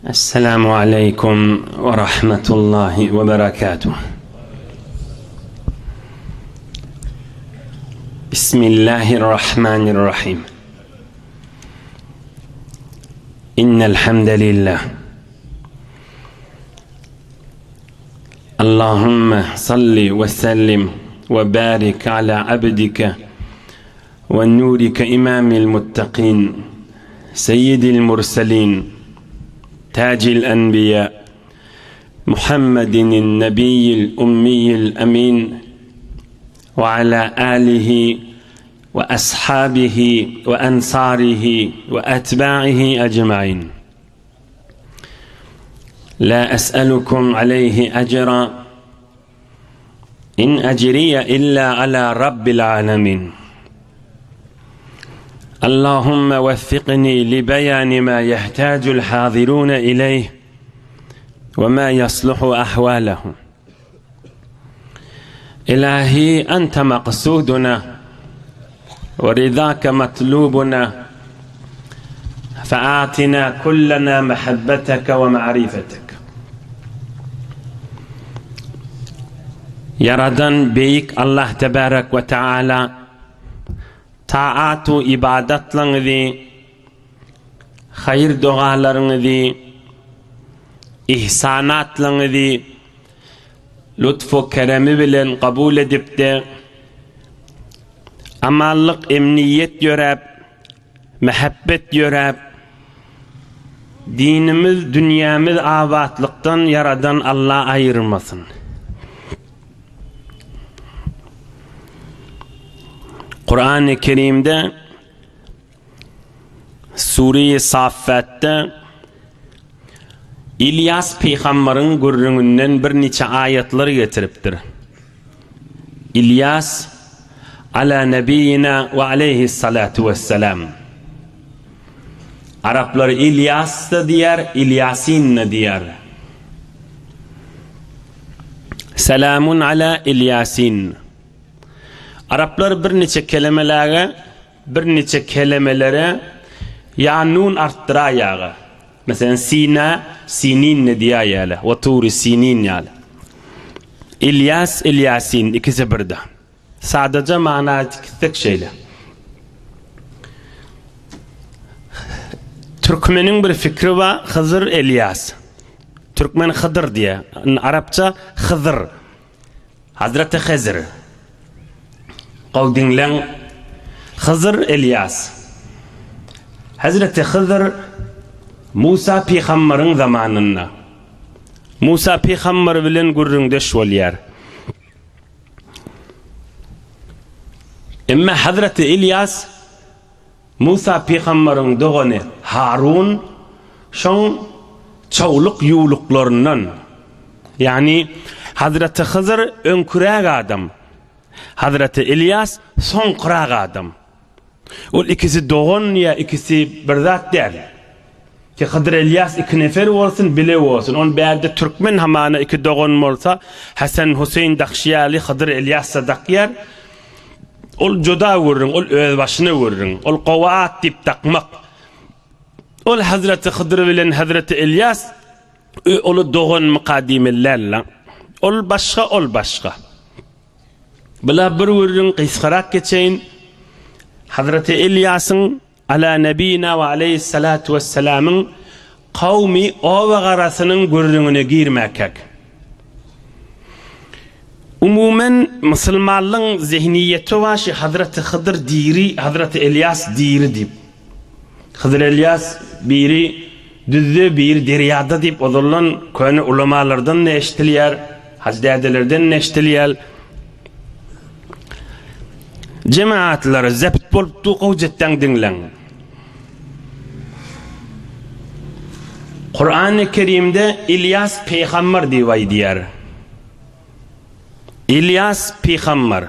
Esselamu aleýkum we rahmetullahi we berekatuh. Bismillahirrahmanirrahim. Innel hamdalillah. Allahümme salli we sellim we barik ala abdike we nurike imamil muttaqin seyyidil murselin tacil enbiya Muhammedin nebiyyil ummiyil emin ve ala alihi ve ashabihi ve ensarihi ve etba'ihi ecmain. La es'elukum aleyhi ecra in ecriye illa ala rabbil alemin. Allahümme veffikni li beyani ma yehtacul hazirune ileyh ve ma yasluhu ahvalehum. Ilahi ente maksuduna ve ridake matlubuna featina kullena mehabbeteke ve ma'rifetek. Yaradan Beýik Allah Tebarek we Teala taat-u ibadatlaryňyzy, haýyr dogalaryňyzy, ihsanatlaryňyzy lutfu keremi bilen kabul edipde, amanlyk emniýet ýöräp, mähebbet ýöräp, dinimiz, dünýämiz abatlykdan ýaradan Alla aýyrmasyn. Kurany Kerimde Sure-i Saffatda Ilýas pygambaryň gürrüňinden birniçe aýatlar getiripdir. Ilýas ala nebiýina we aleýhissalatu wessalam. Araplar Ilýas-da diýer, Ilýasin-de diýer. Selamun ala Ilýasin. Araplar birniçe kelemeläge Birniçe kelemelere ýa nun artdyraýýaga. Meselem, Sina, Sininne diýäýýäle, we Turi Sinin ýaly. Ilýas, Ilýasin ikisi birde. Sadaja mana gitsek şeýle. Türkmeniň bir fikri bar, Hyzyr Elýas. Türkmen Hydyr diýýär. Arapça Hyzyr. Hazreti Hyzyr. Gowy diňleň. Hyzyr Elýas. Hazreti Hyzyr Musa pygambaryň zamanynda. Musa pygambar bilen gürrüňdeş bolýar. Emma Hazreti Elýas Musa pygambaryň dogany Harun şoň çowluk-ýuwluklaryndan, ýagny Hazreti Hyzyr öňküräk adam, Hazreti Ylýas soňkurak adam. Ol ikisi dogan ýa ikisi bir zat däl. Ki Hydyr Elýas iki nefer bolsun, bile bolsun. On bärde türkmen hamana iki dogan bolsa, Hasan Huseýn dakşy ýaly Hydyr Elýas-da dakýar. Ol juda gürrüň, ol özbaşyna gürrüň. Ol gowy at diýip dakmak. Ol Hazreti Hydyr bilen Hazreti Elýas oly doganmyka diýmeli däl-la. Ol başga, ol başga. Bula bir gürrüň gysgarak geçeýin. Hazreti Elýasyň Ala nebina we aleýhissalatu wessalamyň kawmy oba garasynyň gürrüňine girmäkäk. Umuman musulmanlyň zehniýeti bar şi Hazreti Hydyr diri, Hazreti Elýas diri diýip. Hydyr Elýas biri düzde biri derýada diýip ozaldan köne ulamalardan-da eşdilýär, hajy dädelerden-de eşdilýär. Jemaatlar zept bolup dur gowjetden diňleň. Kurany Kerimde Ilýas pygamber diýip aýdýar. Ilýas pygamber.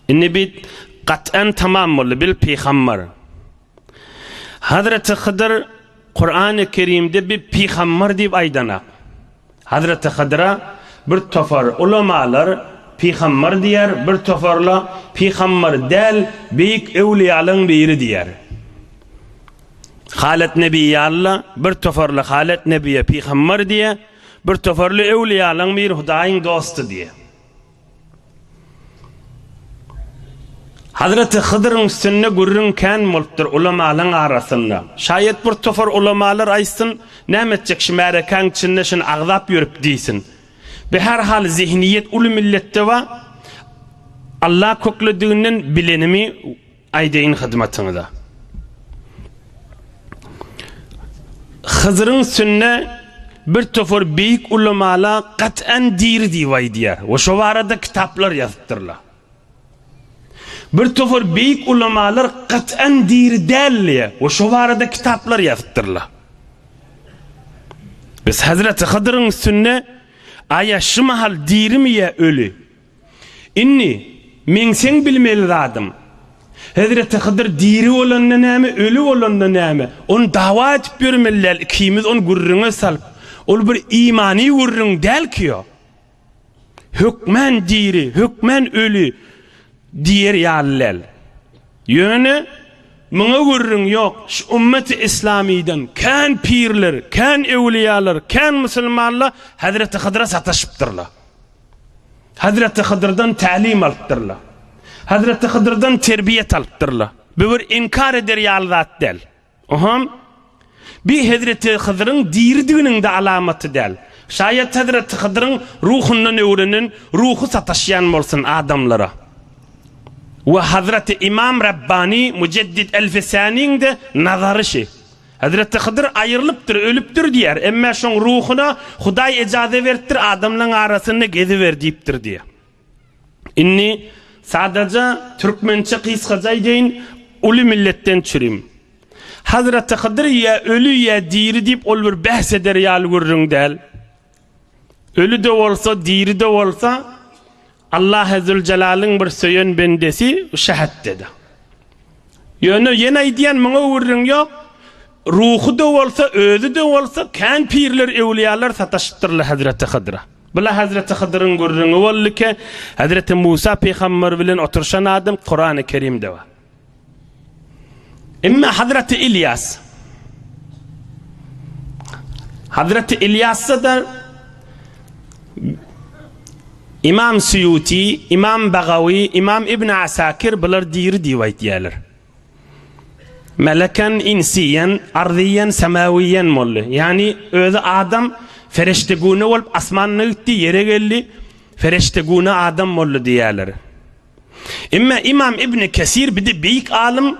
Indi bit gat'an tamam boldy bil pygamber. Hazreti Hydyr Kurany Kerimde bir pygamber diýip aýdanak. Hazreti Hydyra bir topar ulamalar pygamber diýer, bir toparla pygamber däl, beýik öwliýalaryň biri diýer. Halet Nebi ýaly bir toparly Halet Nebiýe pygamber diýe, bir toparly öwliýalaň biri Hudaýyň dosty diýe. Hazreti Hydyryň üstünde gürrüň kän bolupdyr ulamalaň arasynda. Şaýat bir topar ulamalar aýtsyn, näme etjek şu märekäň içinde şuny agzap ýörüp diýsin. Be her hal zehniýet uly milletde bar. Allah köklediginden bilenimi Aýdaýyn hyzmatyňyza. Hyzyryň üstünde bir topar beýik ulamala gat'an diri diýip aýdýar we şo barada kitaplar ýazypdyrlar. Bir topar beýik ulamalar gat'an diri däl diýýär we şo barada kitaplar ýazypdyrlar. Biz Hazreti Hydyryň üstünde aýa şu mahal dirimi ýa öli? Indi, meň seň bilmeli zadym, Hezreti Hydyr diri bolanda näme, öli bolanda näme, ony dawa edip ýörmeli däl, ikimiz ony gürrüňe salyp, ol bir imany gürrüň däl ki ýok. Hökmän diri, hökmän öli diýer ýaly däl. Ýöne, muňa gürrüň ýok, şu ümmeti islamydan kän pirler, kän öwliýalar, kän musulmanlar Hezreti Hydyra sataşypdyrlar. Hazreti Hydyrdan tälim alypdyrlar. Hazreti Hydyrdan terbiýet alypdyrlar. Bu bir inkar eder ýaly zat däl. Oham bi Hezreti Hydyryň diridiginiň-de alamaty däl. Şaýat Hezreti Hydyryň ruhundan öwrenen ruhy sataşýan bolsun adamlara. We Hazreti Imam Rabbani Mujeddid Elfisaniň-de nazary şi. Hezreti Hydyr aýrylypdyr, ölüpdir diýýär. Emmä şoň ruhuna Hudaý ejaza beripdir, adamlaň arasynda geziber diýipdir diýýär. Indi sadaja türkmençe gysgaja aýdaýyn, uly milletden çürim. Hazreti Hydyr ýa öli ýa diri diýip ol bir bäs eder ýaly gürrüň däl. Öli-de bolsa, diri-de bolsa, Allahy Züljelalyň bir söýen bendesi şähetdedi. Ýöne ýene aýdýan muňa gürrüň ýok. Ruhy-da bolsa, özi-de bolsa kän pirler, öwlüýalar sataşypdyrlar Hezreti Hydyra. Bula Hezreti Hydyryň gürrüňi boldy ki, Hezreti Musa pygamber bilen oturyşan adam Kurany Kerimde bar. Emma Hazreti İlyas Hazreti İlyasda da İmam Suyuti, İmam Bagawi, İmam İbn Asakir bular diri diýip aýtýarlar. Meleken insiyen, arziyen, semawiyen boldy. Ýani özi adam fereşte güne bolup asmanyna gitdi, ýere geldi. Fereşte güne adam boldy diýýärler. Emma Imam Ibni Kesir bir-de beýik alym,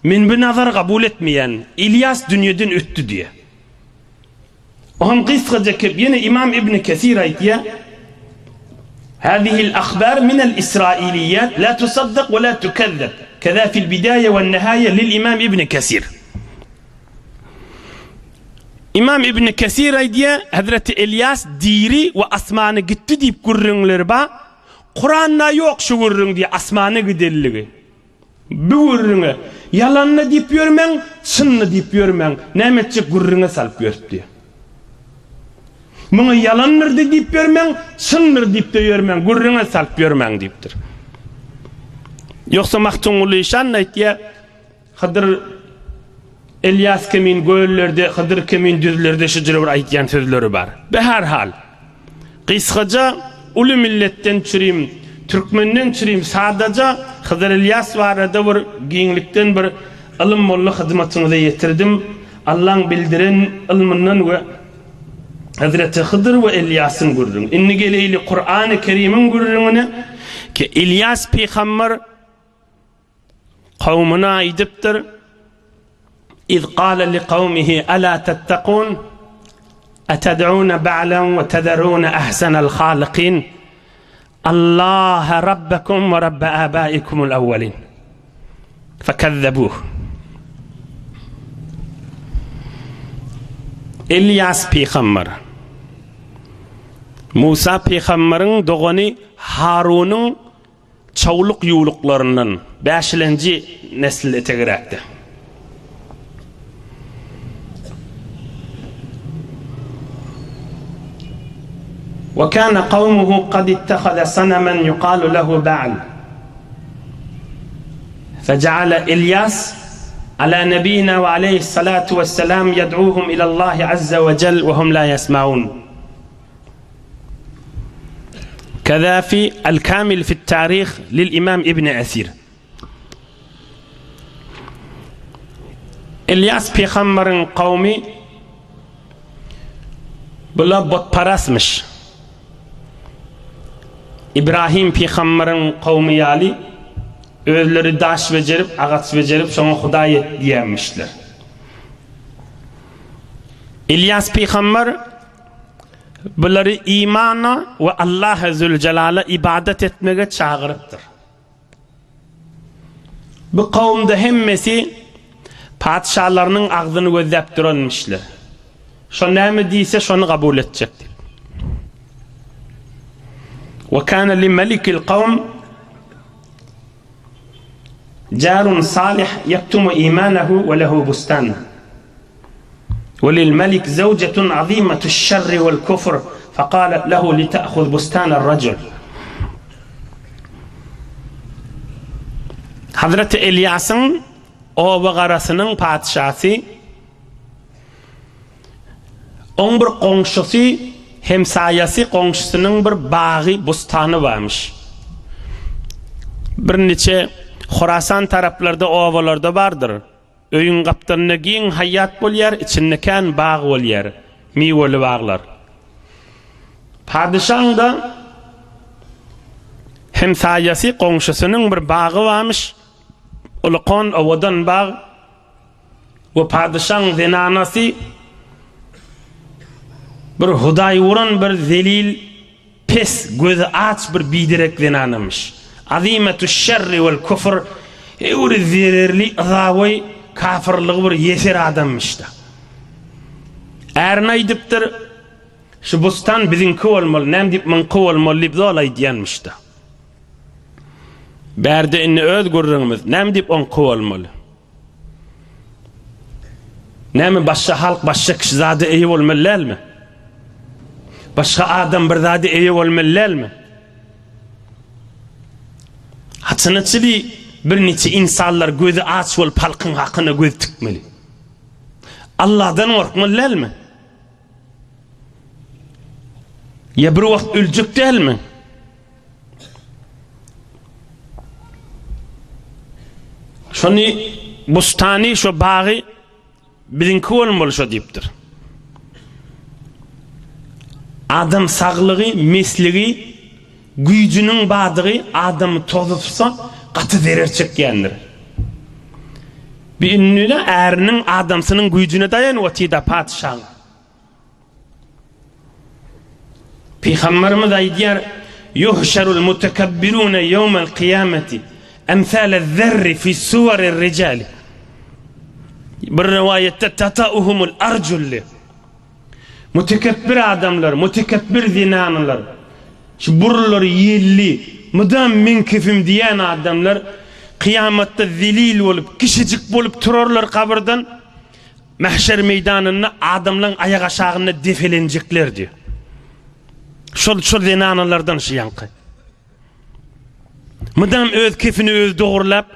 Men bu nazary kabul etmeýän, Ilýas dünýeden ötdi diýýär. Oňam gysgaja kep ýene Imam Ibni Kesir aýtýar, Hazihil ahbar minel israiliýat la tusaddak we la tukezzeb. Keza fil bidaýe we nihaýe lil Imam Ibni Kesir. Imam Ibni Kesir aýdýar, Hazreti Ilýas diri we asmana gitdi diýip gürrüňler bar. Kuranda ýok şu gürrüň diýýär asmana gidenligi. Bu gürrüňe ýalanda diýip ýörmäň, çynda diýip ýörmäň, näme etjek gürrüňe salyp ýörüp diýýär. Muňa ýalandyr-da diýip ýörmäň, çyndyr diýip-de ýörmäň, gürrüňe salyp ýörmäň diýipdir. Ýogsa Magtymguly şan aýtýar, Hydyr Elýas kimin göllerde, Hydyr kimin düzlerde şu jüre bir aýtýan sözleri bar. Beherhal, gysgaja uly milletden çürim, türkmenden çürim sadaja Hydyr Elýas barada bir giňlikden bir ylym boldy hyzmatyňyza ýetirdim. Allaň bildiren ylmyndan we Hezreti Hydyr we Elýasyň gürrüňi. Indi geleýli Kurany Kerimiň gürrüňine ki Elýas pygamber Kowmuna aýdypdyr, Iz gale li kawmihi ala tettekun, eted'une ba'len we tezerune ahsenel halikin, Allaha rabbekum we rabbe abaikumul awwalin. Fekezzebuh. Elýas pygamber Musa pygamberiň dogany Harunyň Çawluk-ýuwluklaryndan bäşilenji nesl etegiräkde. We kana kawmuhu kad ittahaza sanaman yuqalu lehu Ba'l. Fejeale Ilýas. Ala nebina we aleýhissalatu wessalam ýed'uhum ilallahi azza we jel we hum la ýesmaun. Keza fi El-Kamil fit-Tarih lil-Imam Ibn Esir. Ylýas pygamberiň kowmy bular butparasmyş. Ibrahim pygamberiň kowmy ýaly özleri daş bejerip, agaç bejerip, şoňa hudaý et diýýärmişler. Ylýas pygamber bulary imana we Allaha Züljelala ibadat etmege çagyrypdyr. Bu kowumda hemmesi patyşalarynyň agzyny gözläp duranmyşlar. Şo näme diýse şony kabul etjek diýip. Wa kana li malikil kawm jarun salih yaktumu imanahu we lehu bustan. Ve lil malik zawjetun azimatu şerri vel kufr faqalet lehu li ta'khuz bustan ar-rajul. Hazreti Elýasyň oba garasynyň patyşasy oň bir goňşusy hemsaýasy goňşusynyň bir bagy bustany barmyş. Bir niçe Horasan taraplarda obalarda bardyr. Öýüň gapdalynda giň haýýat bolýar, içinde kän bag bolýar, miweli baglar. Padyşaň-da hemsaýasy goňşusynyň bir bagy barmyş, ulukan owadan bag we padyşaň zenanasy bir hudaý uran bir zelil Pes, gözi aç bir biderek zenanamyş. Azymetuş-şerri wel-küfr, öwri zererli, yzaboý, kafyrlygy bir ýeser adammyş-da. Ärine aýdypdyr, Şu bustan biziňki bolmaly, näme diýip muňky bolmaly diýip zol aýdýanmyş-da. Bärde indi öz gürrüňimiz, näme diýip oňky bolmaly? Näme başga halk başga kişi zada eýe bolmaly dälmi? Başga adam bir zada eýe bolmaly dälmi? Haçana çili bir niçe insanlar gözi aç bolup halkyň hakyna göz tikmeli. Allahdan gorkmaly dälmi? Ya bir wagt öljek dälmi? Şony bustany şo bagy biziňki bolmaly şo diýipdir. Adam saglygy, mesligi, güýjüniň badygy adamy tozupsa gaty zerer çekýändir. Bir indi äriniň adamsynyň güýjüne daýanyp otyda patyşaň. Pygamberimiz aýdýar, Yuhşarul mutakabbiruna ýewmel kyýameti emsale-zerri fi suwarir rijali. Bir riwaýatda tatauhumul arjulli. Mutekebbir adamlar, mutekebbir zenanlar, şu burunlary ýelli, mydam men kefim diýen adamlar kyýamatda zelil bolup, kiçijik bolup turarlar kabyrdan. Mähşer meýdanynda adamlaň aýak aşagynda depelenjekler diýýär. Şol şol zenanalardan şu ýaňky. Mydam öz kefini öz dogurlap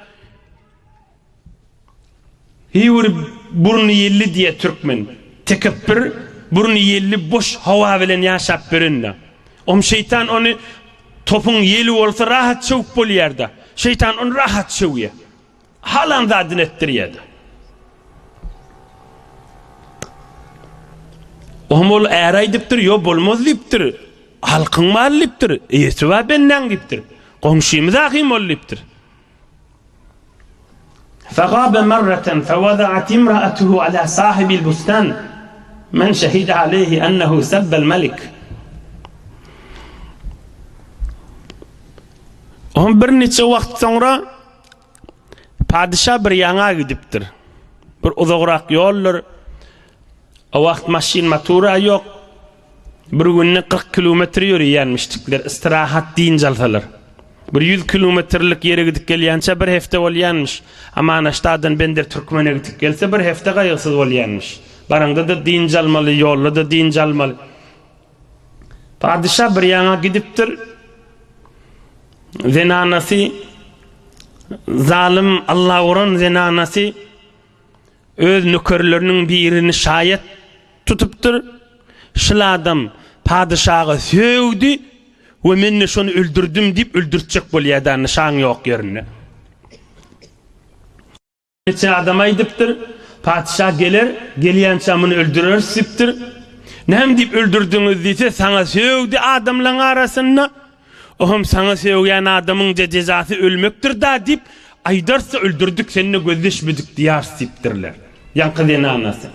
Hiwir burny ýelli diýýär türkmen. Tekepbir burny ýelli boş howa bilen ýaşap berende. Om şeýtan ony topuň ýeli bolsa rahat çöwüp bolýar-da. Şeýtan ony rahat çöwýär. Halan zadyny etdirýärdi. Ohm ol äre aýdypdyr, ýo bolmaz diýipdir. Halkyň maly diýipdir, eýesi bar bendäň diýipdir. Goňşymyz ahym ol diýipdir. Fagabe marraten fewadaat imraatuhu ala sahibil bustan men şehide aleyhi ennehu sebbel melik. Ohm bir neçe wagt soňra Padyşa bir ýaňa gidipdir. Bir uzagrak ýoldur. O wagt maşyn matura ýok. Bir günde 40 kilometr ýöreýänmişdikler, istirahat dynç alsalar. Bir 100 kilometrlik ýere gidip gelýänçä bir hepde bolýanmyş. Amanaşdadan Bender Türkmene gidip gelse bir hepde gaýgysyz bolýanmyş. Baraňda-da dynç almaly, ýolda-da dynç almaly. Padyşa bir ýaňa gidipdir. Zenanasy zalym Alla uran zenanasy. Öz nökerleriniň birini şaýat tutupdyr, Şul adam padyşaga sögdi we men-de şony öldürdim diýip öldürtjek bolýar-da nyşaň ýok ýerinde. Niçe adam aýdypdyr, Patyşa geler, gelýänçä muny öldüreris diýipdir. Näme diýip öldürdiňiz diýse, saňa sögdi adamlaň arasynda. Ohem saňa sögýän adamyň jezasy ölmekdir-da diýip, aýdarsa öldürdik, sende gözleşmedik diýaris diýipdirler. Ýaňky zenanasy.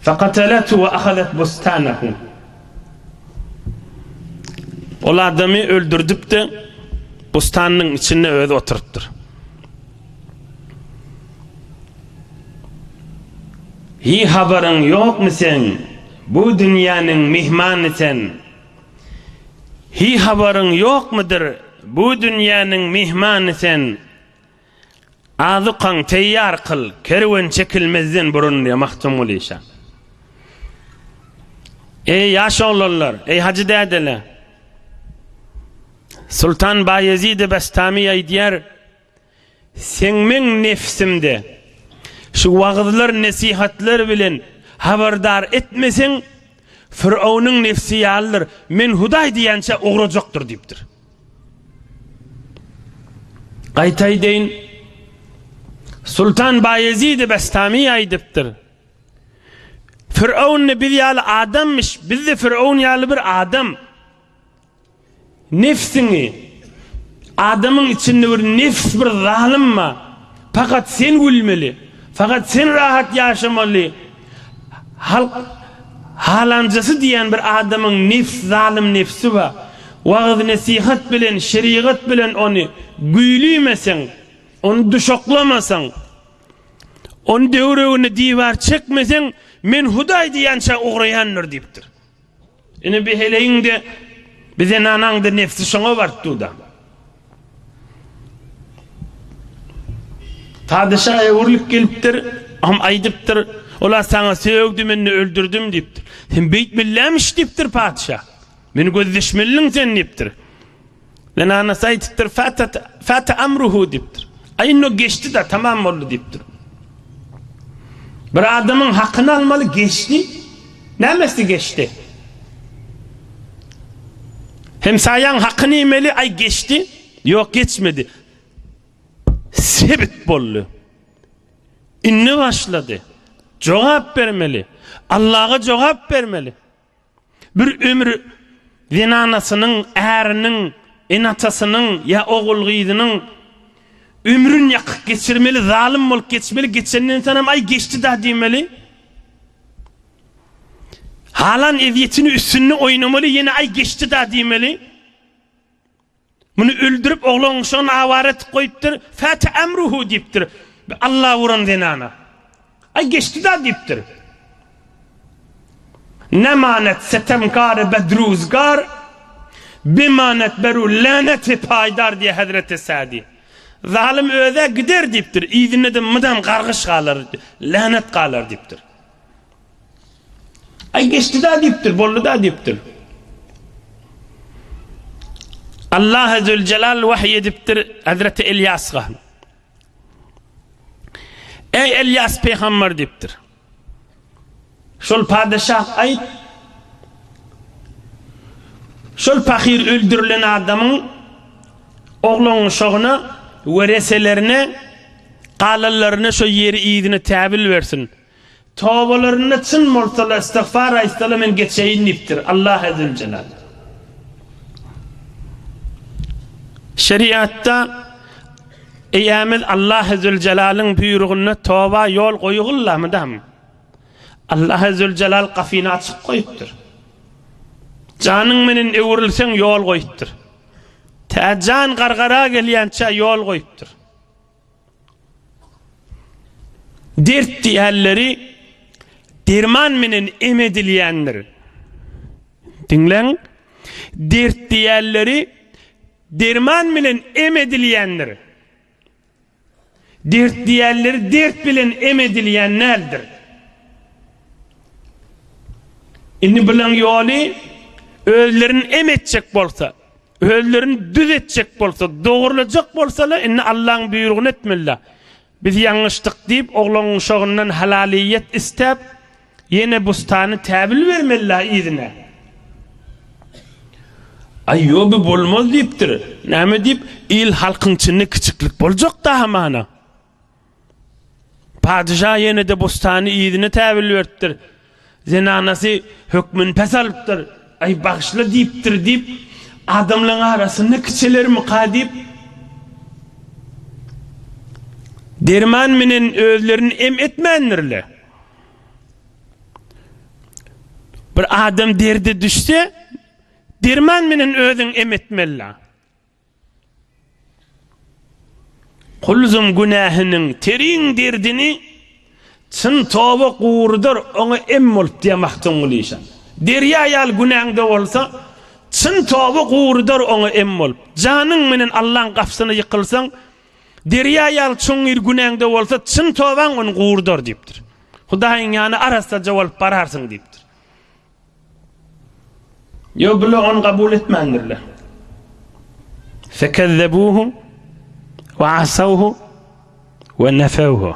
Fekatelethu we ahazet bustanahu. Ol adamy öldürdip-de, bustanynyň içinde özi oturypdyr. Hiý habaryň ýokmy seň, bu dünýäniň myhmany sen. Hiý habaryň ýokmydyr, bu dünýäniň myhmany sen. Azykaň teýýar kyl, kerwen çekilmezden burun diýýär Magtymguly şa. Eý, ýaş oglanlar, eý, hajy dädeler! Sultan Baýezid-i Bestami aýdýar, Seň meň nefsimde şu wagyzlar, nesihatlar bilen habardar etmeseň, Fyrownyň nefsi ýalydyr, men Hudaý diýýänçä ugrajakdyr diýipdir. Gaýta aýdaýyn, Sultan Baýezid-i Bestami aýdypdyr. Firavun-da biz ýaly adammyş, biz-de Firavun ýaly bir adam. Nefsiňi, adamyň içinde bir nefs bir zalym bar. Fakat sen gülmeli, fakat sen rahat ýaşamaly. Halk halanjasy diýen bir adamyň nefs zalym nefsi bar. Wagyz-nesihat bilen, şerigat bilen ony güýlümeseň, ony duşaklamasaň, ony döwregine diwar çekmeseň, men Hudaý diýýänçä ugraýandyr diýipdir. Ine bi heleýiň-de, bi zenanaň-da nefsi şoňa barypdy-da. Padyşa öwrülip gelipdir, hem aýdypdyr, Ola saňa sögdi, men-de öldürdim diýipdir. Sen beýtmelilämiş diýipdir patyşa. Meni gözleşmelidiň sen diýipdir. Zenanasy aýdypdyr, Fatat, fata amruhu diýipdir. Aý indi o geçdi-de, tamam boldy diýipdir. Bir adamyň hakyny almaly geçdi. Nämesi geçdi? Hemsaýaň hakyny iýmeli, aý geçdi. Ýok, geçmedi. Sebit boldy. Indi başlady. Jogap bermeli. Allaha jogap bermeli. Bir ömür zenanasynyň, äriniň, ene-atasynyň ýa ogul-gyzynyň ömrün ýakyp geçirmeli, zalym bolup geçmeli, geçenden soňam aý geçdi-da diýmeli. Halan ezýetini üstünde oýnamaly, ýene aý geçdi-da diýmeli. Muny öldürip oglan-uşagyny awara etip goýupdyr. Fäte emruhu diýipdir. Alla uran zenana. Aý geçdi-da diýipdir. Nemanet setemkar bedruzgar bimanet beru läneti paýdar diýýär Hezreti Sadi. Zalym öz-ä gider diýipdir, yzynda-da mydam gargyş galar, länet galar diýipdir. Aý geçdi-da diýipdir, boldy-da diýipdir. Allah Zülcelal wahy edipdir Hazreti Elýasga. Eý Elýas pygamber diýipdir. Şol padeşah aýt. Şol pahyr öldürilen adamyň oglan uşagyna wereselerine galanlaryna şo ýeri yzyna täbil bersin. Tobalarynda çyn bolsalar, istigfar aýtsalar men geçeýin diýipdir. Allah Zülcelal. Şeriatda Eýämiz Allah Zülcelalyň buýrugynda toba ýol goýugylla mydam. Allah Zülcelal gapyny açyk goýupdyr. Janyň menen öwrülseň ýol goýupdyr. Tä jan gargara gelýänçä ýol goýupdyr. Dert diýenleri derman menen em edilýändir. Diňläň. Dert diýenleri derman bilen em edilýändir. Dert diýenleri dert bilen em edilýän däldir. Indi bulaň ýoly özlerini em etjek bolsa, özlerini düz etjek bolsa, dogrulajak bolsalar, indi Allaň buýrugyny etmeliler. Biz ýalňyşdyk diýip, oglan uşagyndan halalyýet istäp, ýene bustany täwil bermeli-la yzyna. Aý, ýo, bu bolmaz diýipdir. Näme diýip, il-halkyň içinde kiçiklik boljak-da hamana. Patyşa ýene-de bostany yzyna täwil beripdir. Zenanasy hökmüni pes alypdyr. Aý, bagyşla diýipdir diýip, adamlaryň arasynda kiçelermika diýip, derman menen özlerini em etmändirler. Bir adam derde düşse, derman menen özüň em etmeli. Kulzum günähiniň tereň derdini çyn toba gurudar, oňa em bolup diýýär Magtymguly işan. Derýa ýaly günäňde bolsa, çyn toba gurudar oňa em bolup. Janyň menen Allaň gapysyna ýykylsaň, derýa ýaly çuňňur günäňde bolsa, çyn tobaň ony gurudar diýipdir. Hudaýyň ýanyna arassaja bolup bararsyň diýipdir. Ýok, bular ony kabul etmändirler. Fekezzebuhu we asawhu we nefewhu.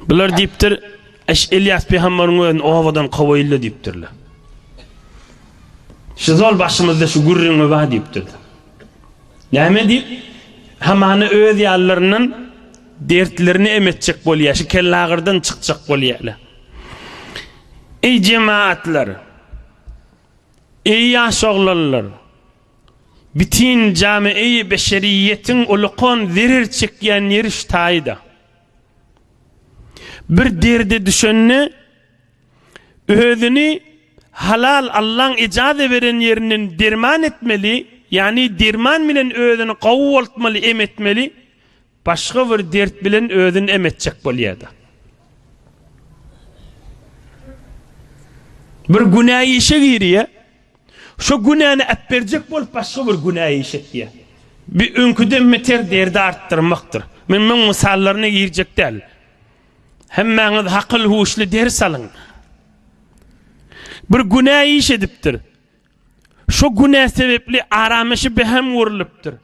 Bular diýipdir, Eş Elýas pygamberiň özüni obadan kowaýylla diýipdirler. Şu zol başymyzda şu gürrüňi bar diýipdirler. Näme diýip? Hamana öz ýalylaryndan dertlerini em etjek bolýar, şu kellagyrdan çykjak bolýarlar. Eý jemaatlar! Eý ýaş oglanlar! Bitin jame-i beşeriýetiň ulukan zerer çekýän ýeri şu taýda. Bir derde düşende özüni halal Allaň ejaza beren ýerinden derman etmeli, ýagny derman bilen özüni gowy boltmaly, em etmeli, başga bir dert bilen özüni em etjek bolýar-da. Bir günä işe girýär, şo günäni äpberjek bolup başga bir günä iş etýär. Bir öňküden beter derdi artdyrmakdyr. Men muň mysallaryna girjek däl. Hemmäňiz hakyl-huşly ders alyň. Bir günä iş edipdir. Şo günä sebäpli aramyşy behem urlupdyr.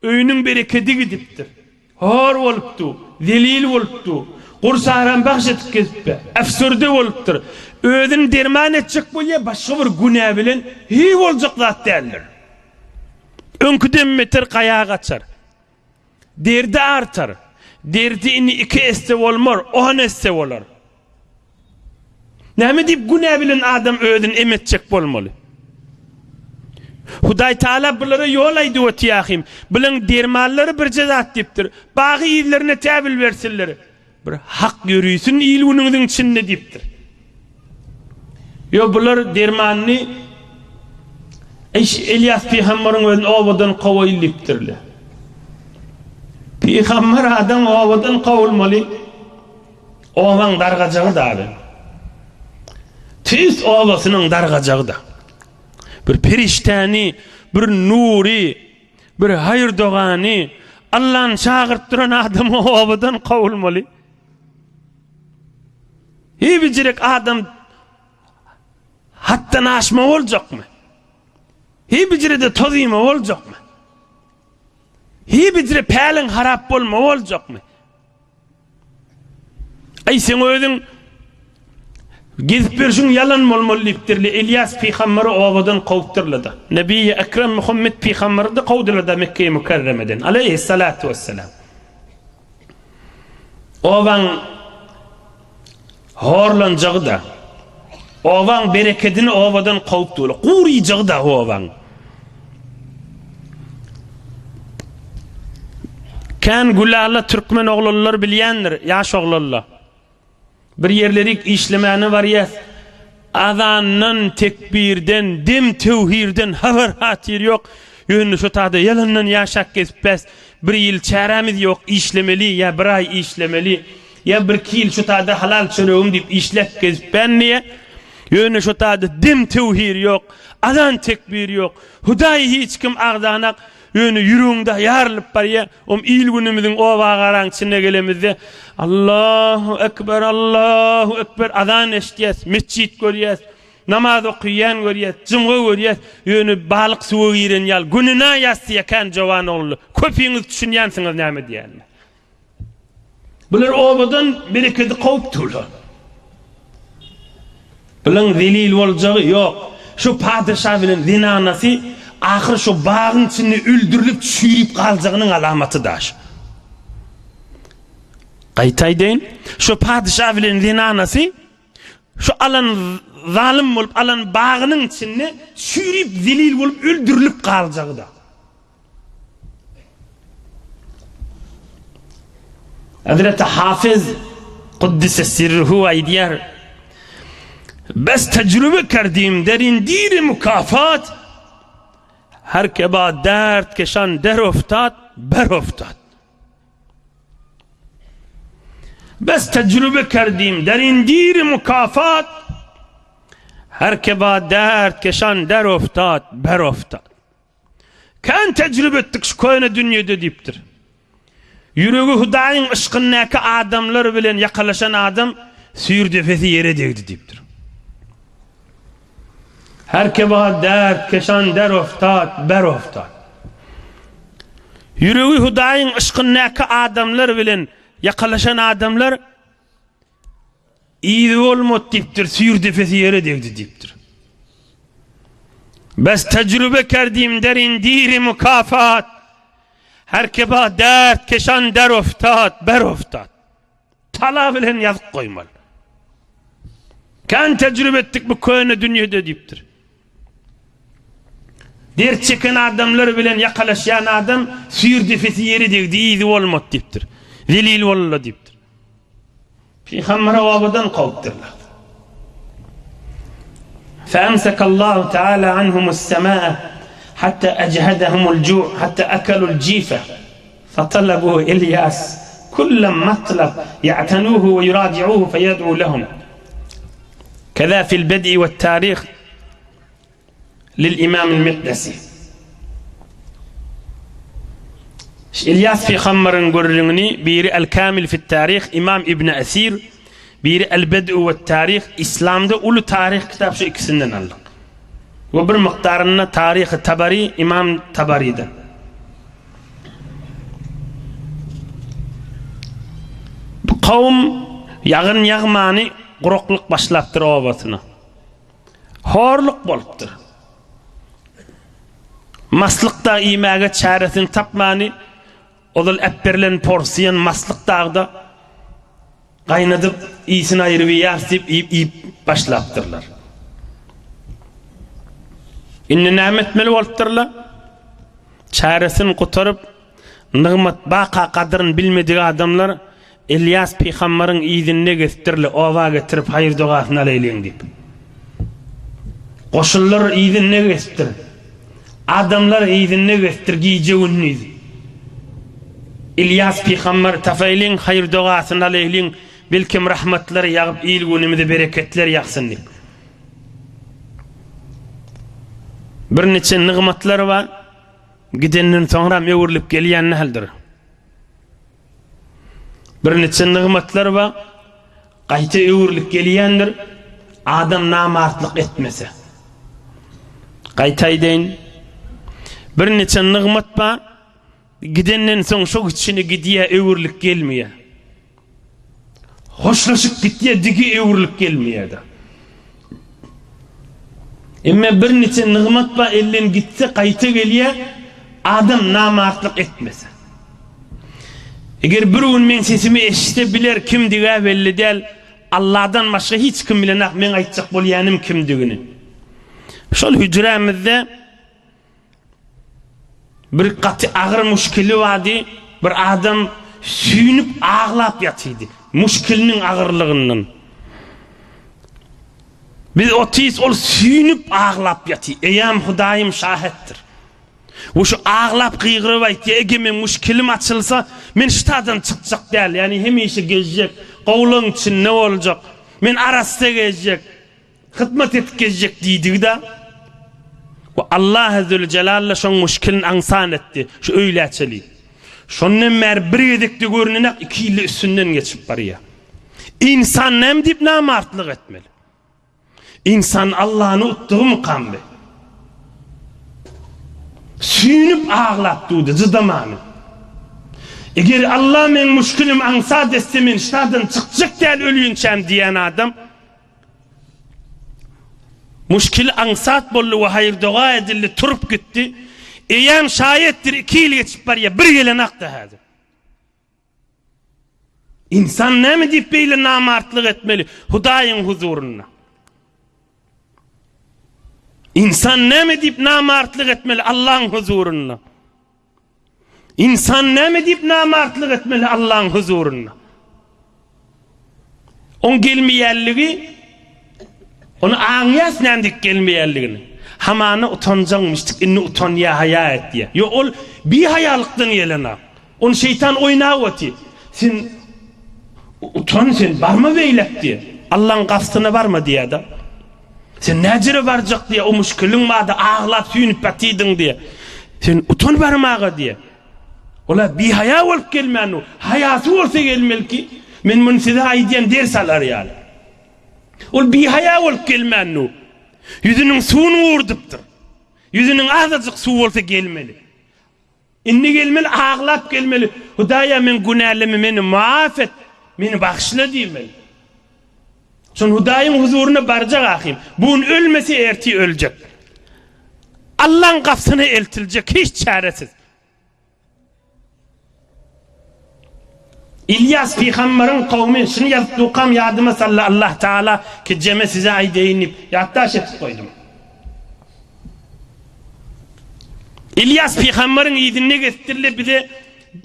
Öýüniň berekedi gidipdir. Hor bolupdy, zelil bolupdy. Gursaram bagş edip gezipdir. Äfsürde bolupdyr. Özüni derman etjek bolýar, başga bir günä bilen hiý boljak zat däldir. Öňküden beter gaýa gaçar. Derdi artar. Derdi indi iki esse bolmar, on esse bolar. Näme diýip günä bilen adam özüni em etjek bolmaly? Hudaý Taala bulara ýol aýdyp otyahym. Bulaň dermanlary birje zat diýipdir. Bagy yzlaryna täbil bersinler. Bir hak ýörisin il-günüňiziň içinde diýipdir. Ýo bular dermanyny Eş Elýas pygambaryň özüni obadan kowaýyl diýipdirler. Pygamber adam obadan kowulmaly. Obaň dargajagy da. Tüýs obasynyň dargajagy da. Bir perişdäni, bir nury, bir haýyr dogany Allany çagyryp duran adamy obadan kowulmaly. Hibijirek adam hatdan aşma boljakmy? Hibijirede toz iýme boljakmy? Hibijire päliň harap bolma boljakmy? Aý seň özüň gezip ýörşüň ýalan bolmaly diýipdirli. Elýas pygamberi obadan kowupdyrlar-da. Nebi Ekrem Muhammet pygamberi-de kowdular-da Mekge-i Mükerremeden. Aleýhissalatu wessalam. Obaň horlanjagy-da, obaň berekedini obadan kowup durlar. Guryjagy-da obaň. Kän gülala türkmen oglanlar bilýändir, ýaş oglanlar. Bir ýerlerik işlemäne barýas. Azandan, tekbirden, dem töwhirden habar-hatyr ýok. Ýöne şo tada ýalandan ýaşap gezip bäs. Bir ýyl çärämiz ýok, işlemeli ýa bir aý işlemeli, ýa birki ýyl şu tada halal çöregim diýip işläp gezip bän diýýä. Ýöne şo tada dem töwhir ýok, azan tekbir ýok. Hudaýy hiç kim agzanak. Ýöne ýüregiňde ýarylyp barýa. Om il-günümiziň oba-garaň içine gelemizde Allahu ekber, Allahu ekber azan eşidýäs, metjit görýäs. Namaz okyýan görýäs, jumga görýäs, ýöne balyk suwa giren ýaly gününe ýasýa kän jowan oglanlar. Köpiňiz düşünýänsiňiz näme diýýänimi. Bular obadan berekedi kowup durlar. Bulaň zelil boljagy ýok. Şu patyşa bilen zenanasy ahyr şu bagyň içinde öldürilip çüýrüp galjagynyň alamaty daş. Gaýta aýdaýyn, şu patyşa bilen zenanasy şu alan zalym bolup alan bagynyň içinde çüýrüp zelil bolup öldürilip galjagy-da. Hazreti Hafyz Kuddise sirruhu aýdýar, Bes tejrübe kerdim derin diri mukafat, Her ke ba dert keşan der oftat, ber oftat. Bes tejrübe kerdim derin diri mukafat, Her ke ba dert keşan der oftat, ber oftat. Kän tejribe etdik şu köne dünýede diýipdir. Ýüregi Hudaýyň yşkyndaky adamlar bilen ýakalaşan adam süýr depesi ýere degdi diýipdir. Her keba dert keşan der oftat, ber oftat. Ýüregi Hudaýyň yşkyndaky adamlar bilen ýakalaşan adamlar Yzy bolmady diýipdir, süýr depesi ýere degdi diýipdir. Bes tejrübe kerdim derin diri mukafat, Her keba dert keşan der oftat, ber oftat. Tala bilen ýazyp goýmaly. Kän tejrübe etdik bu köne dünýede diýipdir. Dert çeken adamlar bilen ýakalaşýan adam süýr depesi ýere degdi, yzy bolmady diýipdir. Zelil boldy diýipdir. Pygamberi obadan kowupdyrlar. Feemsekallahu teala anhumus semaa hatta ejhedehumul ju' hatta akalul jife fatalabu İlyas kulle matlab ya'tanuhu ve yuraci'uhu feyed'u lehum. Keza fil bed'i ve tarih Lil-Imamil Mekdesi. Ilýas pygambaryň gürrüňini biri El-Kamil fit-Tarih Imam Ibn Esir, biri El-Bed'u wet-Tarih Islamda uly taryh kitap şu ikisinden aldyk. We bir mukdarynda Taryhy Tabari Imam Tabariden. Bu kowum ýagyn ýagmany guraklyk başlapdyr obasyna. Horluk bolupdyr. Maslyk dag iýmäge çäresini tapmany, ozal äpberilen porsiýan maslyk dagda gaýnadyp, iýsin aýryp iýäris diýip, iýip, iýip başlapdyrlar. Indi näme etmeli bolupdyrlar? Çäresini gutaryp, Nygmat baka gadyryn bilmedik adamlar Elýas pygambaryň yzynda gezipdirler, oba getirip haýyr-dogasyny alaýlyň diýip. Goşunlar yzynda gezipdir. Adamlar yzynda gezipdir gije-gündiz. Elýas pygambary tapaýlyň, haýyr-dogasyny alaýlyň, belkem rahmatlary ýagyp il-günümize bereketler ýagsyn diýip. Birniçe nygmatlar bar. Gidenden soňram öwrülip gelýän däldir. Birniçe nygmatlar bar, gaýta öwrülip gelýändir, adam namartlyk etmese. Gaýta aýdaýyn, birniçe nygmat bar, gidenden soň şo gidişine gidýär, öwrülip gelmeýär. Hoşlaşyp gitýär, digi öwrülip gelmeýär-de. Emma birniçe nygmat bar, elden gitse gaýta gelýär, adam namartlyk etmese. Eger bir gün meň sesimi eşitse biler kimdigi-ä belli däl, Allahdan başga hiç kim bilenok meň aýtjak bolýanym kimdigini. Şol hüjrämizde Bir gaty agyr muşkili bardy, bir adam süýnüp aglap ýatydy, muşkiliniň agyrlygyndan. Biz otyrys, ol süýnüp aglap ýaty. Eýäm Hudaýym şahetdir. We şu aglap gygyryp aýtýar, eger meň muşkilim açylsa, men ştadan çykjak däl, ýagny hemişe gezjek, gowlaň içinde boljak, men arassa gezjek. Hyzmat edip gezjek diýdigi-de, we Allahy Züljelal-da şoň muşkilini aňsan etdi, şu öýlä çenli. Şondan bäri bir gezekde görünenak iki ýylda üstünden geçip barýar. Ynsan näme diýip namartlyk etmeli? Ynsan Allany utdugymykamdy? Süýnüp aglap durdy, jydamany. Eger Alla meň müşkilimi aňsat etse men ştadan çykjak däl ölýinçäm diýen adam müşkili aňsat boldy we haýyr-doga edildi, turup gitdi. Eýäm şaýatdyr, iki ýyl geçip barýar, bir gelenakda häzir. Ynsan näme diýip beýle namartlyk etmeli Hudaýyň huzurynda? Ynsan näme diýip namartlyk etmeli Allaň huzurynda? Ynsan näme diýip namartlyk etmeli Allaň huzurynda? Oň gelmeýänligi ony aňýas näme diýip gelmeýänligini. Hamana utanjaňmyşdyk, indi utanýar, haýa etýär. Ýok, ol bihaýalykdan gelenok. Ony şeýtan oýnap otyr. Sen utan sen, barma beýläk diýýär. Allaň gapysyna barma diýýär-de. Sen näjere barjak diýýär, o muşkiliň bardy, aglap süýnüp ýatydyň diýýär. Sen utan barmaga diýýär. Ola bihaýa bolup gelmän dur. Haýasy bolsa gelmeli ki, men muny size aýdýan ders alar ýaly. Ol bihaýa bolup gelmän dur. Ýüzüniň suwuny gurdypdyr. Ýüzüniň azajyk suw bolsa gelmeli. Indi gelmeli, aglap gelmeli. Hudaýa meň günälimi meni muaf et, meni bagyşla diýmeli. Şon Hudaýyň huzuryna barjak ahym. Bu gün ölmese ertir öljek. Allaň gapysyna eltiljek hiç çäresiz. Ilýas pygambaryň kowmy şuny ýazyp dukam ýadyma saldy Allah Taala ki jeme size aýdaýyn diýip ýatdaş etip goýdum. Ilýas pygambaryň yzynda gezipdirler bize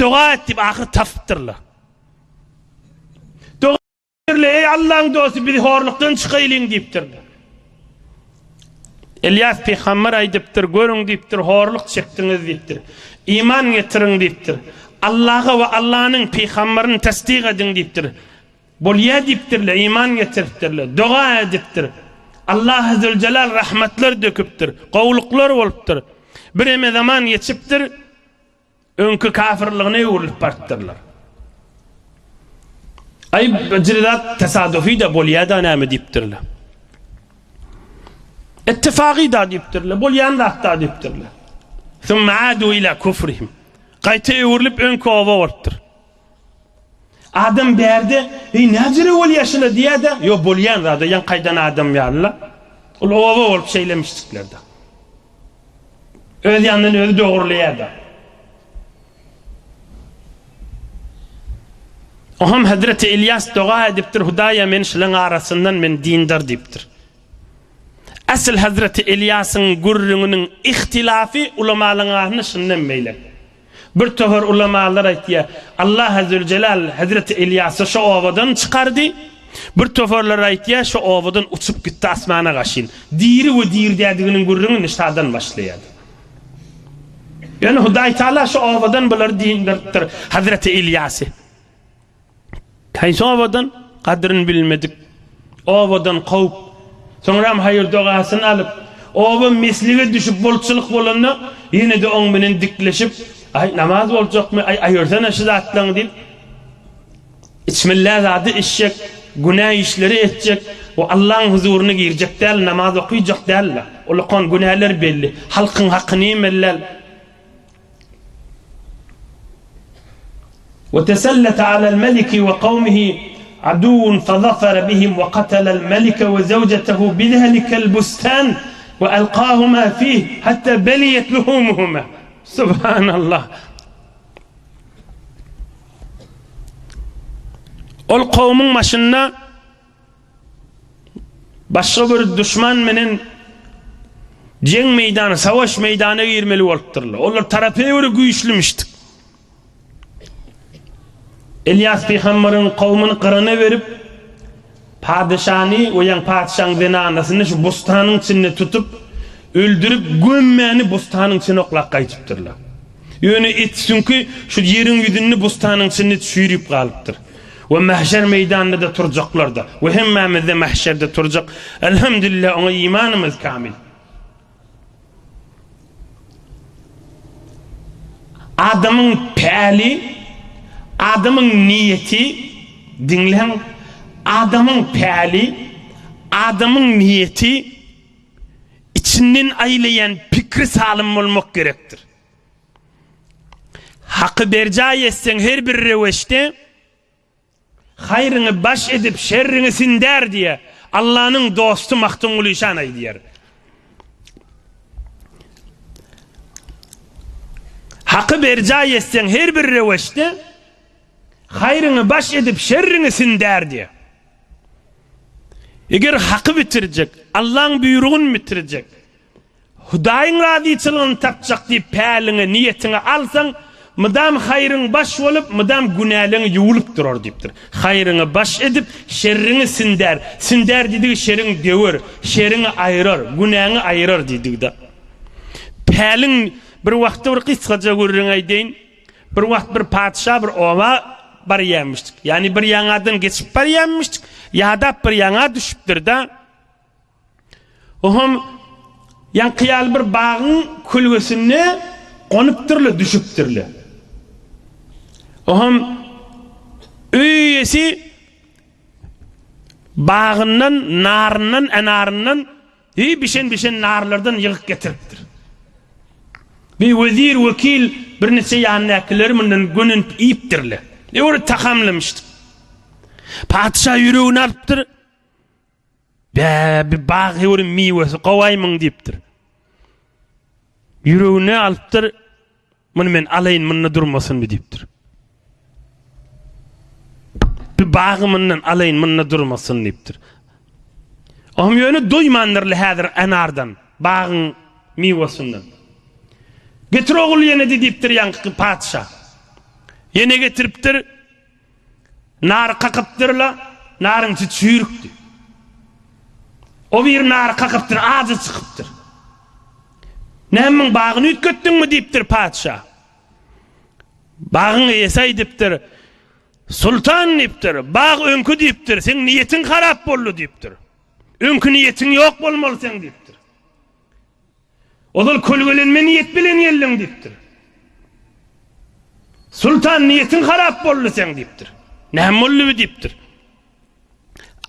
doga et diýip ahyr tapypdyrlar. Doga Eý Allaň dosty bizi horlukdan çykaýlyň diýipdirler. Elýas pygamber aýdypdyr, görüň diýipdir, horluk çekdiňiz diýipdir. Iman getiriň diýipdir. Allaha we Allanyň pygamberini tasdyk ediň diýipdir. Bolýa diýipdirler, iman getiripdirler, doga edipdir. Allah Zülcelal rahmetler döküpdir, gowluklar bolupdyr. Bir eme zaman geçipdir. Öňki kafirligine öwrülip barypdyrlar. Aý, bir zat tesadüfi-de bolýa-da näme diýipdirler. Ittifagy-da diýipdirler, bolýan zat-da diýipdirler. Summa adu ila kufrihim. Gaýta öwrülip öňki oba bolupdyr. Adam bärde, eý näjere bolýa şula diýýä-de, ýok bolýan zat, ýaňky aýdan adam ýaly-la. Ol oba bolup şeýlemişdikler-de. Öz ýanyndan özi dogrulaýar-da. Oham Hazreti Ilýas doga edipdir, Hudaýa meni şulaň arasyndan meni dindar diýipdir. Asyl Hazreti Ilýasyň gürrüňiniň ihtilafy ulamalaryň arasynda şundan beýle. Bir topar ulamalar aýtýar, Allah Züljelal Hezreti Ilýasy şo obadan çykardy. Bir toparlar aýtýar, şo obadan uçup gitdi asmana gaşyn. Diri we diri dädiginiň gürrüňi nişadan başlaýar. Ýöne Hudaý Taala şo obadan bulary dindiripdir, Hezreti Ilýasy. Haýsy obadan? Gadryny bilmedik. Obadan kowup, soňram haýyr-dogasyny alyp, oba meslige düşüp bolçulyk bolanda, ýene-de oň bilen dikleşip, Aý, namaz boljakmy, aý, aýyrsana şu zatlaňy diýip, içmeli zady içjek, günä işleri etjek we Allaň huzuryna girjek däl, namaz okyjak däl-le. Ol okan günäler belli. Halkyň hakyny iýmeli däl. وتسلط على الملك وقومه عدو فظفر بهم وقتل الملك وزوجته بذلك البستان وألقاهما فيه حتى بليت لحومهما سبحان الله Ol kowmuň başynda Başga bir duşman menen jeň meýdany, savaş meýdana girmeli bolupdyrlar. Olar tarapy göre güýçlümişdik. Elýas pygambaryň kowmuny gyrana berip, padyşany we ýaň patyşaň zenanasyny şu bostanyň içinde tutup, öldürip, gömmäni bostanyň içine oklap gaýdypdyrlar. Ýöne et süňki şu ýeriň ýüzünde bostanyň içinde çüýrüp galypdyr. We mähşer meýdanynda-da turjaklar-da. We hemmämiz-de mähşerde turjak. Elhamdülillah oňa imanymyz kamil. Adamyň päli, adamyň niýeti, diňläň, adamyň päli, Adamyň niýeti içinden aýlaýan pikri salym bolmak gerekdir. Haky berjaý etseň her bir röwüşde haýryňy baş edip şerriňi sindär diýe Allanyň dosty Magtymguly şan aýdýar. Haky berjaý etseň her bir röwüşde haýryňy baş edip şerriňi sindär diýe. Eger haky bitirjek, Allaň buýrugyny bitirjek, Hudaýyň razyçylygyny tapjak diýip päliňe, niýetiňe alsaň, mydam haýryň baş bolup, mydam günäleň ýuwulyp durar diýipdir. Haýryňy baş edip, şerriňi sindär. Sindär diýdigi şeriň döwer, şeriňi aýyrar, günäňi aýyrar diýdigi-de. Päliň bir wagtda bir gysgaja gürrüň aýdaýyn. Bir wagt bir patyşa bir oba barýarmyşdyk. Ýagny bir ýaňadan geçip barýarmyşdyk. Ýadap bir ýaňa düşüpdir-de. Oňam ýaňky ýaly bir bagyň kölgesinde gonupdyrlar, düşüpdirler. Oňam öý eýesi bagyndan, naryndan, enaryndan Heý, bişen-bişen narlardan ýygyp getiripdir. Bir wezir, wekil, birniçe ýanyndakyleri mundan gönenip iýipdirler. Öwre tagamlamyşdyk. Patyşa ýüregini alypdyr. Bä, bir bag höwri miwesi gowaýmyň diýipdir. Ýüregine alypdyr. Muny men alaýyn, munda durmasyn bi diýipdir. Bir bagy mundan alaýyn, munda durmasyn diýipdir. Ohm ýöne doýmandyrly häzir enardan, bagyň miwesinden. Getir ogul ýene de diýipdir ýaňky patyşa. Ýene getiripdir. Nary kakypdyrla, naryň içi çüýrükdi. O bir nary kakypdyr, ajy çykypdyr. Näme muň bagyny üýtgetdiňmi diýipdir patyşa. Bagyň eýesi aýdypdyr, Sultan diýipdir, bag öňki diýipdir, seň niýetiň harap boldy diýipdir. Öňki niýetiň ýok bolmaly seň diýipdir. Ozal kölgelenme niýet bilen geldiň diýipdir. Sultan niýetiň harap boldy seň diýipdir. Näme boldy bi diýipdir.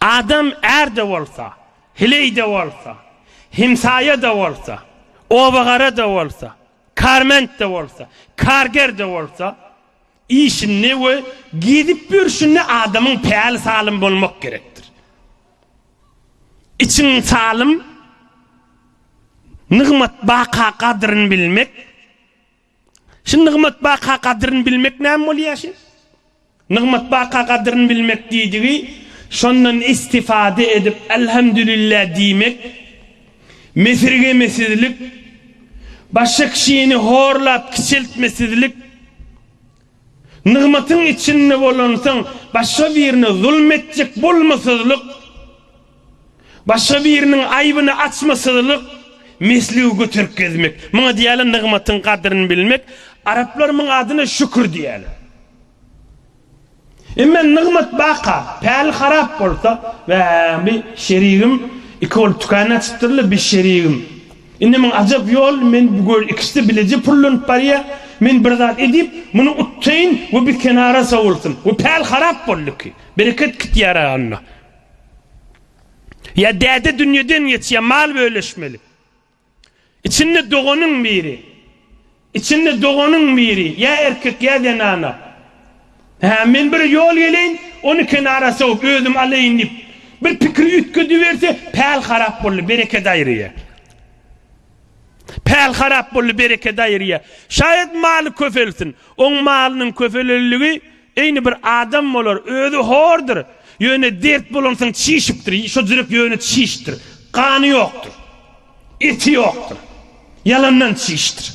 Adam är-de bolsa, heleý-de bolsa, hemsaýa-da bolsa, obagara-da bolsa, karment-de bolsa, karger-de bolsa, işinde we gezip ýörşünde adamyň päli salym bolmak gerekdir. Içiň salym, nygmat baka gadryn bilmek. Şu nygmat baka gadryn bilmek näme bolýar şi? Nygmat baka gadryn bilmek diýdigi, şondan istifade edip Elhamdülillah diýmek, mesirgemesizlik, başga kişini horlap kiçeltmesizlik, Nygmatyň içinde bolansoň, başga birine zulm etjek bolmasyzlyk, başga biriniň aýbyny açmasyzlyk, mesligi göterip gezmek. Muňa diýýärler nygmatyň gadryny bilmek. Araplar muň adyna şükür diýýärler. Emma nygmat baka, päli harap bolsa, Wä, bi şerigim iki bolup tükän açypdyrlar, bi şerigim. Indi muň ajap ýol, men bu göl ikisi bileje pullanyp barýa, men bir zat edip, muny utsaýyn we bir kenara sowulsyn. We päl harap boldy ki, bereket gitýär onda. Ýa däde dünýeden geçýär, mal bölüşmeli. Içinde doganyň biri, içinde doganyň biri, ýa erkek ýa zenana. Hä, men bir ýol geleýin, ony kenara sowup, özüm alaýyn diýip, bir pikiri üýtgediberse, päl harap boldy, bereket aýyrýar. Päl harap boldy, bereket aýyrýar. Şaýat maly köpelsin. Oň malynyň köpelenligi eýni bir adam bolar, özi hordur, ýöne dert bolansoň çişipdir, şo jürek ýöne çişdir, gany ýokdur. Eti ýokdur. Ýalandan çişdir.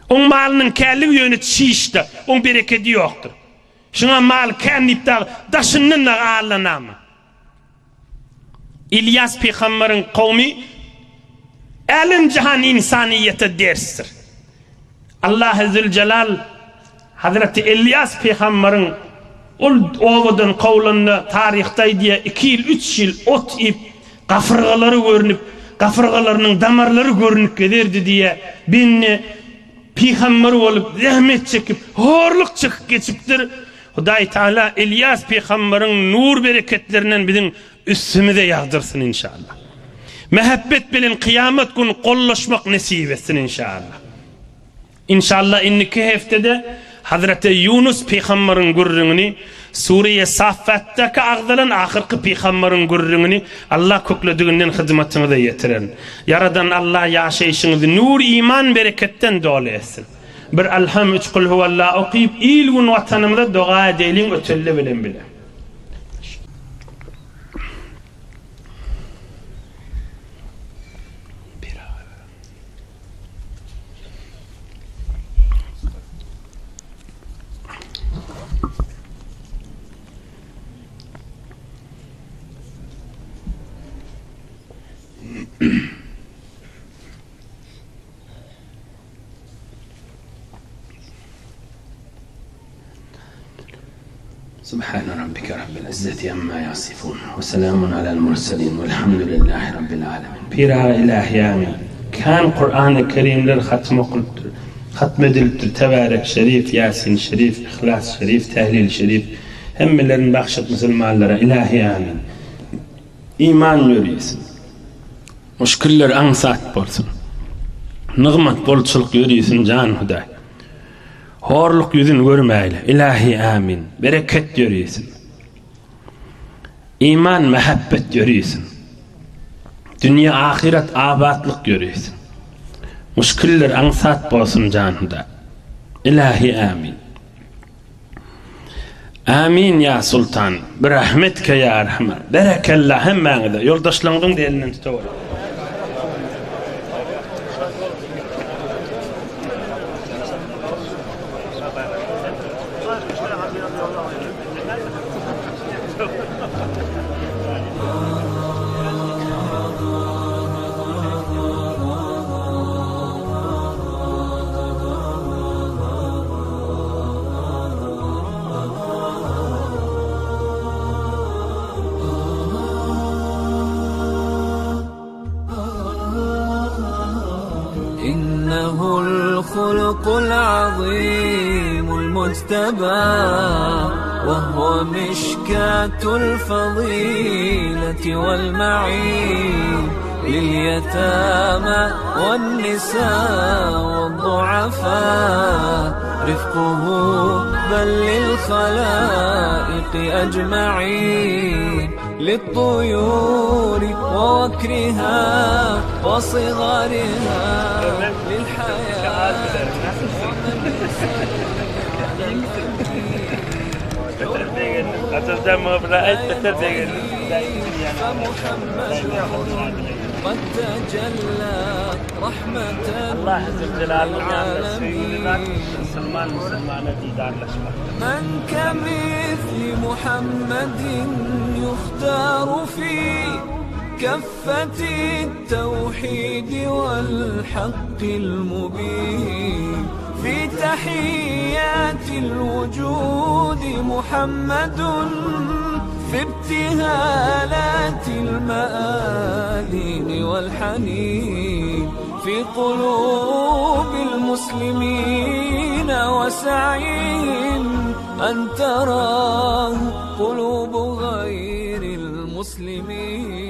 Oň malynyň känligi ýöne çişdir. Oň berekedi ýokdur. Şuňa mal kän diýip dagy daşyndan dagy allanama. Ilýas pygamberiň kowmy älem-jahan ynsanyýete dersdir. Allahy Züljelal Hazreti Elýas pygamberiň ol obadan kowlanda taryhda aýdýar, iki ýyl, üç ýyl ot iýip, gafyrgalary görnüp, gafyrgalarynyň damarlary görnüp gezerdi diýýär. Bende pygamber bolup, zähmet çekip, horluk çekip geçipdir. Hudaý Taala Ilýas pygamberiň nur bereketlerinden biziň üstümize ýagdyrsyn inşallah. Mähebbet bilen kyýamat gün gollaşmak nesip etsin inşallah. Inşallah indiki heftede Hazreti Ýunus pygamberiň gürrüňini, Sure-i Saffatdaky agzalan ahyrky pygamberiň gürrüňini Allah köklediginden hyzmatyňyza ýetirerin. Ýaradan Allah ýaşaýşyňyzy nur iman bereketden doly etsin. Bir Alham üç Kulhuwallah okyp il gün watanymyza doga edeýliň ötelle bilen bile. Subhane rabbike rabbil izzeti amma ýasifun we selamun alel murselin welhamdülillahi rabbil alemin. Pir aga ilahi amin. Kän Kurany Kerimler hatym okulypdyr. Hatm edilipdir. Tebärek şerif, Ýasin şerif, Yhlas şerif, Tehlil şerif. Hemmelerini bagş et musulmanlara. Ilahi amin. Iman ýörisin. Muşkiller aňsat bolsun. Nygmat bolçulyk ýörisin jan Hudaý. Horluk ýüzün görmäýli. Ilahi amin. Bereket ýörisin. Iman mähebbet ýörisin. Dünýe ahyret abatlyk ýörisin. Muşkiller aňsat bolsun jan Hudaý. Ilahi amin. Amin ýa Sultan. Birahmetke ýa Erhamer. Berekella hemmäňize. Ýoldaşlaryňyzyň-da elinden tutaweriň. Innehul hulukul azimul mujteba ve huve mişkatul fazileti vel ma'in lil yetama wen nisa wed duafa rifkuhu bel lil halaiki ecma'in للطيور ووكرها وصغارها للحياة قد تجلى رحمة Allah Zülcelalyň ýanynda söýgüli zat musulman musulmana didarlaşmak. من كمثل محمد يختار في كفة التوحيد والحق المبين في تحيات الوجود محمد في ابتهالات المآذين والحنين في قلوب المسلمين وسعيهم أن تراه قلوب غير المسلمين.